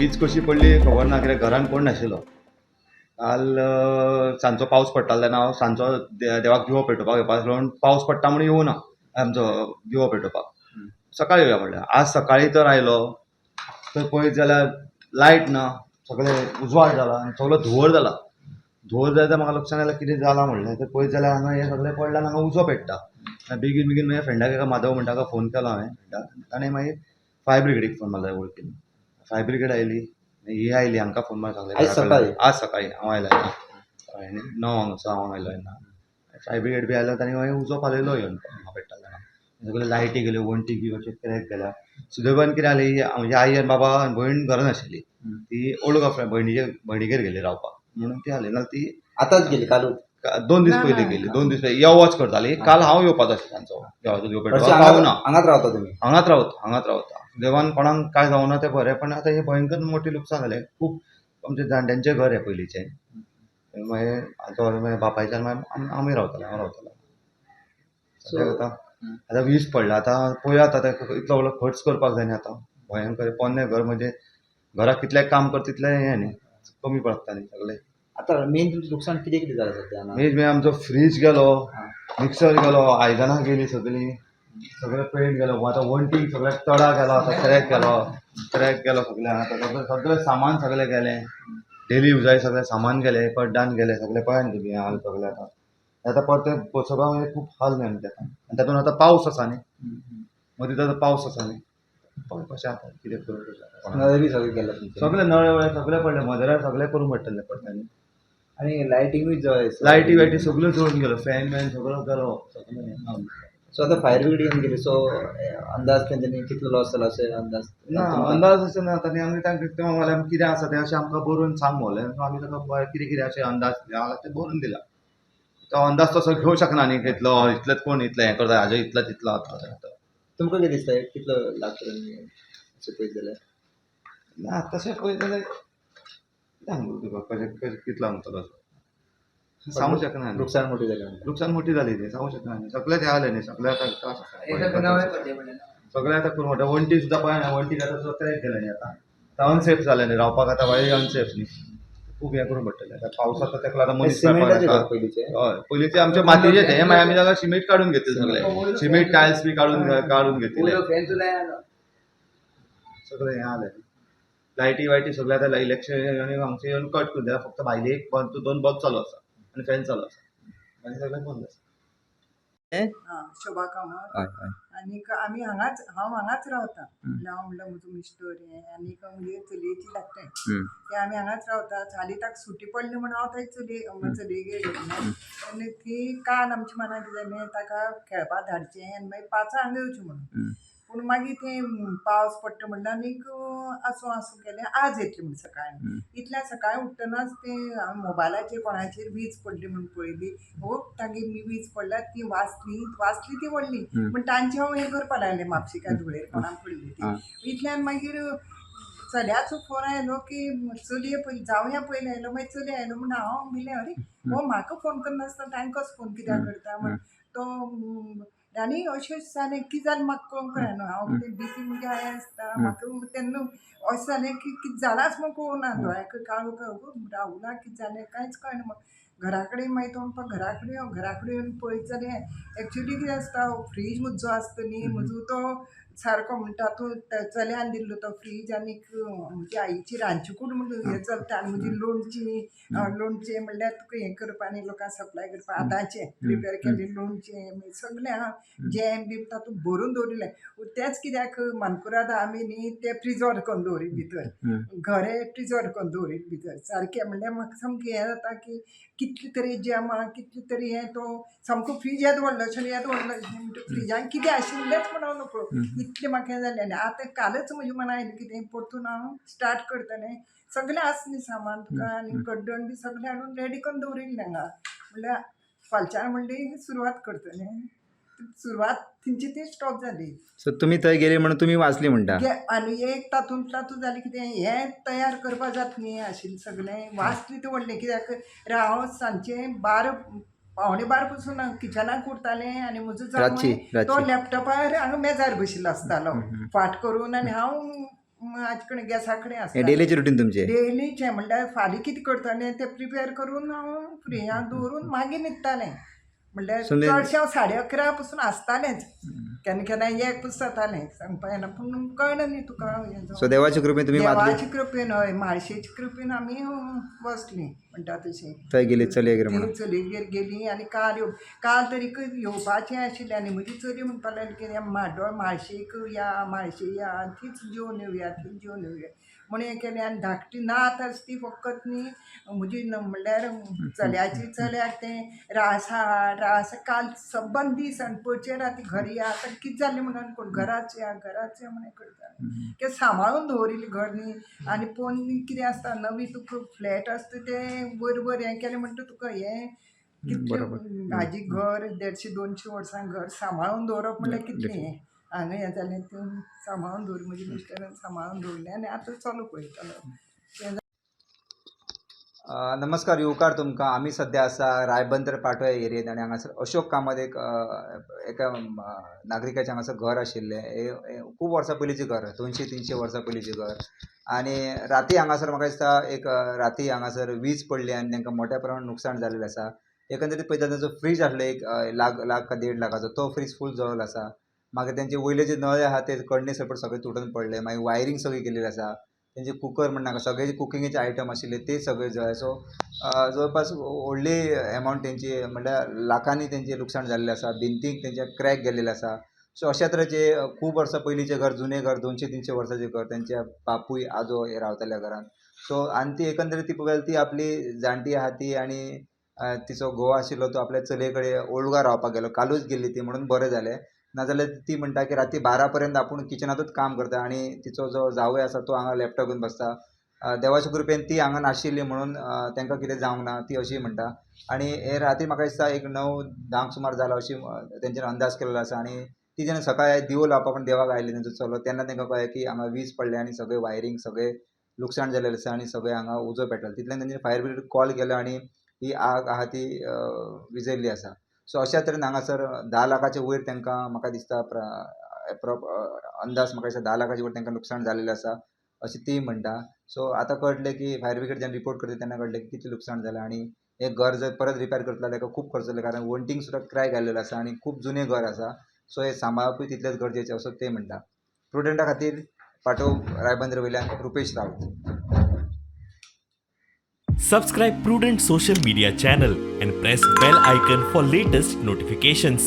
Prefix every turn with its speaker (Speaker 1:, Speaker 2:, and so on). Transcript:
Speaker 1: वीज कशी पडली खबर ना, कित्याक घरान कोण नाशिल्लो. काल सांजचो पावस पडटालो तेन्ना हांव सांजचो देवाक दिवो पेटोवपाक येवपा आसलो, पूण पावस पडटा म्हणून येवना आमचो दिवो पेटोवपाक. सकाळीं येवया म्हणलें. आज सकाळीं तर आयलो तर पळयत जाल्यार लायट ना, सगळें उजवाड जाला आनी सगळो धुंवर जाला. धुंवर जाल्यार म्हाका लक्षांत आयलें कितें जालां म्हणलें. तर पळयत जाल्यार हांगा हें सगळें पडलां आनी हांगा उजो पेट्टा. बेगीन बेगीन म्हज्या फ्रेंडाक एका माधव म्हणटा ताका फोन केलो हांवें. ताणें मागीर फायर ब्रिगेडीक फोन मारलो वळखीन. फायर ब्रिगेड आयली, ही आयली, हांकां फोन मार सांगलें.
Speaker 2: आयज सकाळीं?
Speaker 1: आज सकाळीं हांव आयलो तेन्ना कळ्ळें न्ही, 9 सो हांव आयलो तेन्ना फायर ब्रिगेड बी आयलो. तांणी मागीर उजो पालयलो येवन हांगा पेट्टालो तेन्ना. सगळ्यो लायटी गेल्यो, वण्टी बी अशें क्रॅक गेल्या. सुदैवान कितें जालें, म्हजी आई आनी बाबा आनी भयण घरा नाशिल्ली. ती ओल्ड गांव भयणीगेर गेली रावपाक म्हणून ती आसली, नाल्यार ती
Speaker 2: आतांच गेली कालूच?
Speaker 1: 2 दीस
Speaker 3: ना,
Speaker 1: पयलीं
Speaker 3: ना.
Speaker 1: गेली. 2 दीस पयलीं यो वच करताली. काल हांव येवपाचो आशिल्लो तांचो देवाचो दिवो
Speaker 2: हरशीं
Speaker 1: पेटोवपाक, पावना.
Speaker 2: हांगाच रावता तुमी?
Speaker 1: हांगाच रावता, हांगाच रावता. देवान कोणाक कांय जावना तें बरें, पण आतां हें भयंकर मोठें लुकसाण जालें खूब. आमचें जाणट्यांचें घर हें पयलींचें. मागीर आजो मागीर बापायच्यान मागीर आमी रावताले, हांव रावतालो. सद्याक आतां आतां वीज पडला, आतां पळया आतां तें इतलो व्हडलो खर्च करपाक जाय न्ही. आतां भयंकर पोन्नें घर म्हणजे घराक कितलें काम करता तितलें हें न्ही, कमी पडटा न्ही सगळें.
Speaker 2: आतां मेन तुमचें लुकसाण कितें कितें जालां सद्या हांगा?
Speaker 1: मेन म्हणजे आमचो फ्रीज गेलो, मिक्सर गेलो, आयदनां गेली सगळीं, सगळें पेंट गेलो. आतां वण्टीक सगळ्याक तडा गेलो, आतां क्रॅक गेलो, क्रॅक गेलो सगळें. आतां सगळें सगळें सामान सगळें गेलें, डेली युजाचें सगळें सामान गेलें, कड्डान गेलें सगळें. पळया न्ही तुमी हाल सगळें. आतां आतां परतें सगळें म्हणजे खूब हाल न्ही आमचे आतां. आनी तातूंत आतां पावस आसा न्ही, मदींच आतां पावस आसा न्ही, पळय कशें आतां कितें करूं कशें आतां.
Speaker 2: नळ बी सगळें गेलां तुमचें?
Speaker 1: सगळें नळे वळे सगळें पडलें, मदरार सगळें करूंक पडटलें परतें न्ही.
Speaker 2: आनी लायटिंगूय जळ?
Speaker 1: लायटी वायटी सगळ्यो जळून गेलो, फॅन बॅन सगळो गेलो, सगळें.
Speaker 2: सो आतां फायर ब्रिगेड येवन गेली, सो अंदाज तेंच्यांनी कितलो लॉस जाला अशें अंदाज?
Speaker 1: ना, अंदाज अशें ना. तांणी आमी तांकां तें म्हणलें कितें आसा तें अशें आमकां बरोवन सांग म्हणलें. आमी ताका कितें कितें अशें अंदाज आहा तें बरोवन दिला. तो अंदाज तसो घेवंक शकना न्ही, कितलो इतलेंच कोण इतलें हें करता, हाजें इतलें तितलो जाता.
Speaker 2: तुमकां कितें दिसता, कितलो लागतलो अशें पळयत जाल्यार?
Speaker 1: ना, तशें पळयत जाल्यार कितें सांगू तुका, कशें कशें कितलो सांगतलो असो सांगू शकना न्ही.
Speaker 2: लुकसाण मोठें जालें म्हणटा.
Speaker 1: लुकसाण मोठी जाली ती सांगू शकना न्ही. सगळें हें जालें न्ही, सगळें आतां त्रास आसा. सगळें आतां करूं म्हणटा. वण्टी सुद्दां पळय ना, वण्टी आतां सुद्दां क्रॅक गेले न्ही. आतां आतां अनसेफ जालें न्ही रावपाक, आतां व्हय अनसेफ न्ही, खूब हें करूंक पडटलें आतां. पावसांत ताका लागून मनीस
Speaker 2: सिमेंटाचें
Speaker 1: रावपाक
Speaker 2: घर पयलींचें?
Speaker 1: हय, पयलींचें आमचें मातयेचें तें. मागीर आमी जाका सिमेंट काडून घेतलें, सगळें सिमेंट टायल्स बी काडून काडून घेतिल्लें. सगळें हें जालें, लायटी वायटी सगळें. आतां इलेक्शन आनी हांगचें येवन कट करून दिला. फक्त भायली एक बल्ब दोन बल्ब चालू आसा आनी फॅन चालू आसा, आनी सगळें बंद आसा.
Speaker 3: आं, शोभा कामत.
Speaker 2: हय हय.
Speaker 3: आनीक आमी हांगाच, हांव हांगाच रावता. म्हणल्यार हांव म्हणल्यार म्हजो मिस्टर हें आनीक म्हगे चलयेची धाकटें ते आमी हांगाच रावता. हालीं ताका सुटी पडली म्हूण हांव थंय चलयेगेर गेल्लें. आनी ती काल आमच्या मनांत कितें जालें, ताका खेळपाक धाडचें आनी मागीर 5 हांगा येवचें म्हणून. पूण मागीर तें पावस पडटा म्हणल्यार आनीक आसूं आसूं केलें, आज येतलें म्हूण सकाळीं. इतल्या सकाळीं उठ्ठनाच तें हांवें मोबायलाचेर कोणाचेर वीज पडली म्हूण पळयली. हो, तांगेर वीज पडल्या ती वाचली, वाचली ती व्हडली, पूण तांचें हांव हें करपाक लागलें, म्हापशे काय धुळेर कोणाक पडली ती. इतल्यान मागीर चल्याचो फोन आयलो की चलये पयलीं जावया पयलीं आयलो, मागीर चली आयलो म्हूण हांव भिलें, अरे हो म्हाका फोन करनासतना तांकां कसो फोन कित्याक करता म्हण तो. आनी अशें जालें, कितें जालें म्हाका कळूंक कळना. हांव कितें बीपी म्हणजे हाय आसता म्हाका तेन्ना. अशें जालें की कितें जालांच म्हूण कळूंक ना. दोळ्याक काळोख, राहुला कितें जालें कांयच कळना. म्हाका घरा कडेन मागीर तो म्हणपाक घरा कडेन यो, घरा कडेन येवन पळयत जाल्यार एक्चुली कितें आसता, फ्रीज म्हजो आसता न्ही म्हजो, तो सारको म्हणटा तूं चल्यान दिल्लो तो फ्रीज. आनीक म्हजी आईची रांदची कूड म्हूण हें चलता आनी म्हजी लोणचीं, लोणचें म्हणल्यार तुका हें करपा न्ही, लोकांक सप्लाय करपा आतांचें प्रिपेर केल्लें लोणचें सगळें आहा, जॅम बी तातूंत भरून दवरिल्लें. तेंच कित्याक मानकुराद आमी न्ही ते प्रिजर्व करून दवरीत भितर, घरे प्रिजर्व करून दवरीत भितर सारकें. म्हणल्यार म्हाका सामकें हें जाता की कितले तरी जॅमां, कितले तरी हें, तो सामको फ्रीज येदो व्हडलो आशिल्लो, येदो व्हडलो आशिल्लो म्हणटकीर फ्रिजान कितें आशिल्लेंच म्हूण हांव नकळो, इतलें म्हाका हें जालें. आनी आतां कालच म्हज्या मनां आयलें की तें परतून हांव स्टार्ट करतलें. सगळें आसा न्ही सामान तुका, आनी कड्डण बी सगळें हाडून रेडी करून दवरिल्लें हांगा. म्हणल्यार फालच्यान म्हणली सुरवात करतलें, सुरवात तेंची ती स्टॉप जाली.
Speaker 2: सो तुमी थंय गेली म्हणून तुमी वाचली म्हणटा?
Speaker 3: आनी एक तातूंत तातूंत जालें कितें, हें तयार करपाक जाता न्ही आशिल्लें सगळें. वाचली ती व्हडलें कित्याक हांव सांजचें 12 11:45 पसून किचनाक उरतालें आनी म्हजो
Speaker 2: रातची,
Speaker 3: जांवय तो
Speaker 2: रातची.
Speaker 3: लॅपटॉपार हांगा मेजार बशिल्लो आसतालो फाट करून आनी हांव हाजे कडेन गॅसा कडेन
Speaker 2: हें
Speaker 3: आसता.
Speaker 2: डेलीचें रुटीन तुमचें?
Speaker 3: डेलीचें म्हणल्यार फाल्यां कितें करतलें तें प्रिपेर करून हांव फ्रिजांत दवरून मागीर न्हिदतालें. म्हणल्यार
Speaker 2: सो म्हणजे-
Speaker 3: चडशें हांव 11:30 पसून आसतालेंच, केन्ना केन्ना एक पसून जातालें, सांगपा येना, पूण कळना न्ही तुका हें
Speaker 2: सो देवाच्या कृपेन तुमी मातली
Speaker 3: देवाचे कृपेन, हय, म्हाळशेच्या कृपेन आमी बसलीं म्हणटा तशें.
Speaker 2: थंय गेली चलयेगेर म्हणून.
Speaker 3: ती चलयेगेर गेली आनी काल येव काल तरी येवपाचें आशिल्लें आनी म्हजी चली म्हणपाक लागली की म्हाड्डोळ म्हाळशेक या, म्हाळशे या, तीच जेवन येवया, तीच जेवन येवया म्हण हें केलें. आनी धाकटी नात आसा ती फकत न्ही म्हजी, म्हणल्यार चल्याची चल्याक तें रासा रासा काल सबंद दीस आनी पळचे राती घरा या, आतां कितें जालें म्हणून कोण घराच या, घराच या म्हणून करता की सांबाळून दवरिल्लें घर न्ही. आनी पोन्नी कितें आसता, नवी तुका फ्लॅट आसता तें वयर वयर हें केलें म्हणटा तुका हें कितलें भाजी घर 150-200 वर्सां घर सांबाळून दवरप म्हणल्यार कितलें हें हांगा हें जालें तें सांबाळून दवर म्हज्या मिस्टरान सांबाळून दवरलें आनी आतां चलो पळयतालो.
Speaker 2: नमस्कार, येवकार तुमकां. आमी सद्या आसा रायबंदर पाटो एरियेंत आनी हांगासर अशोक कामत एक एका नागरिकाचें हांगासर घर आशिल्लें. खूब वर्सां पयलींचें घर, 200-300 वर्सां पयलींचें घर. आनी राती हांगासर म्हाका दिसता एक राती हांगासर वीज पडली आनी तांकां मोठ्या प्रमाणान नुकसाण जाल्लें आसा. एकंदरीत पळयता तांचो फ्रीज आसलो एक लाख लाख का देड लाखाचो, तो फ्रीज फूल जळ्ळो आसा. मागीर तेंचे वयले जे नळे आहा ते कण्णे सयट सगळे तुटून पडले. मागीर वायरींग सगळी गेलेली आसा. तेंचे कुकर म्हण नाका, सगळे कुकिंगेचे आयटम आशिल्ले ते सगळे जळ्ळे. सो जवळपास व्हडली एमावंट तेंची, म्हणल्यार लाखांनी तेंचें लुकसाण जाल्लें आसा. भिंतीक तेंच्या क्रॅक गेल्लेले आसा. सो अशा तरेचे खूब वर्सां पयलींचें घर, जुनें घर, 200-300 वर्सांचें घर, तेंच्या बापूय आजो हे रावताल्या घरान. सो आनी ती एकंदरीत ती पळयत ती आपली जाणटी आहा ती आनी तिचो घोव आशिल्लो तो आपल्या चलये कडेन ओल्डगांव रावपाक गेलो. कालूच गेल्ली ती म्हणून बरें जालें, नाजाल्यार ती म्हणटा की राती 12 पर्यंत आपूण किचनांतूच काम करता आनी तिचो जो जावय आसा तो हांगा लॅपटॉप घेवन बसता. देवाच्या कृपेन ती हांगा नाशिल्ली म्हणून तांकां कितें जावंक ना, ती अशी म्हणटा. आनी हे राती म्हाका दिसता एक 9-10 सुमार जाला अशी तेंच्यानी अंदाज केल्लो आसा. आनी ती जेन्ना सकाळी दिवो लावपाक पण देवाक आयली तेंचो चलो, तेन्ना तांकां कळ्ळें की हांगा वीज पडल्या आनी सगळें वायरींग सगळें लुकसाण जालेलें आसा आनी सगळें हांगा उजो पेटलो. तितल्यान तेंच्यानी फायर ब्रिगेड कॉल केलो आनी ही आग आहा ती विजयल्ली आसा. सो अशा तरेन हांगासर 10 लाखाचे वयर तांकां म्हाका दिसता अंदाज म्हाका दिसता 10 लाखाचे वयर तांकां लुकसाण जालेलें आसा अशें ती म्हणटा. सो आतां कळटलें की फायर ब्रिगेड जेन्ना रिपोर्ट करतली तेन्ना कळटलें की कितलें लुकसाण जालें आनी हें घर जर परत रिपेर करतले जाल्यार ताका खूब खर्च जातलो, कारण वण्टींक सुद्दां क्रॅक आयलेलो आसा आनी खूब जुनें घर आसा. सो हें सांबाळपूय तितलेंच गरजेचें असो ते म्हणटा. प्रुडंटा खातीर पाटो रायबंदर वयल्यान Rupesh Rawat.
Speaker 4: Subscribe Prudent Social Media channel and press bell icon for latest notifications.